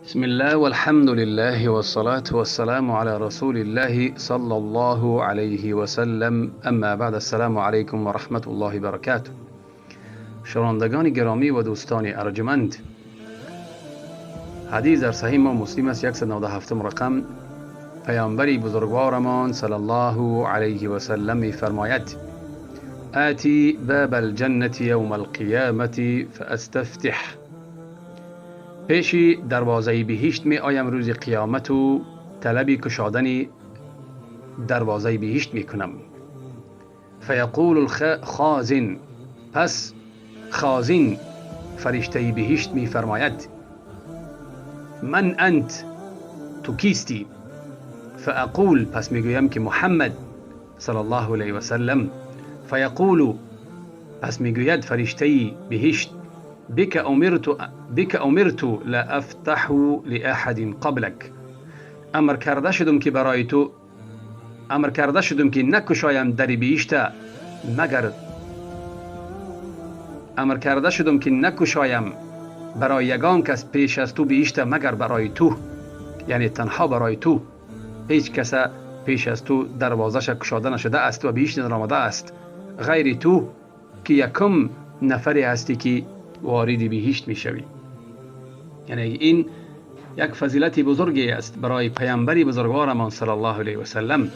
بسم الله والحمد لله والصلاة والسلام على رسول الله صلى الله عليه وسلم. اما بعد، السلام علیکم و رحمت الله برکاته. شنوندگان گرامی و دوستان ارجمند، حدیث در صحیح ما مسلم است، 197 رقم. پیامبری بزرگوارمان صلی الله علیه و سلم می‌فرماید: آتی باب الجنة یوم القیامة فاستفتح. پیشی دروازه بهشت می آیم روز قیامت و طلب کشادن دروازه بهشت می کنم. فیقول الخازن، پس خازن فرشته بهشت می فرماید: من انت، تو کیستی؟ فاقول، پس می گویم که محمد صلی الله علیه و سلم. فیقول، پس می گوید فرشته بهشت: بك امرت لا افتح لاحد قبلك. امر کرده شدم که برای تو، امر کرده شدم که نکشایم در بهشت مگر، امر کرده شدم که نکشایم برای یگان کس پیش از تو بهشت مگر برای تو، یعنی تنها برای تو، هیچ کس پیش از تو دروازه‌اش کشاده نشده است و بهشت آمده است غیر تو که یکم نفری هستی که وارد بهشت میشوی. یعنی این یک فضیلت بزرگی است برای پیامبر بزرگوارمان صلی الله علیه و سلم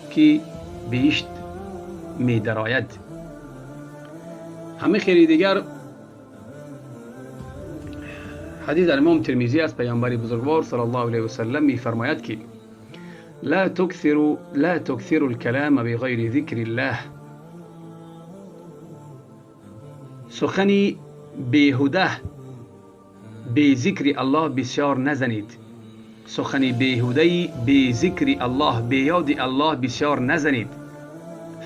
که بهشت می درآید. همه خیلی دیگر حدیث در امام ترمذی است. پیامبر بزرگوار صلی الله علیه و سلم می فرماید که لا تكثر الكلام بغیر ذکر الله. سخنی بیهوده بی ذکر الله بسیار نزنید. سخنی بیهوده بی ذکر الله، بی یاد الله بسیار نزنید.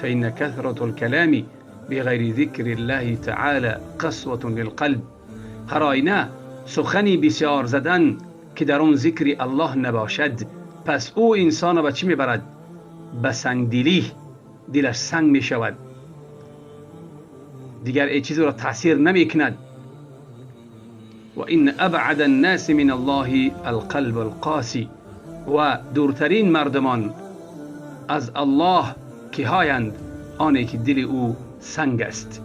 فإن كثرة الكلام بغیر ذکر الله تعالی قسوة للقلب. هر آینه سخنی بسیار زدن که در آن ذکر الله نباشد، پس او انسان به چی میبرد؟ به سنگدلی، دلش سنگ میشود، دیگر ای چیزی را تاثیر نمیکند. و این ابعد الناس من الله القلب القاسی. و دورترین مردمان از الله که هایند؟ آنی که دل او سنگ است.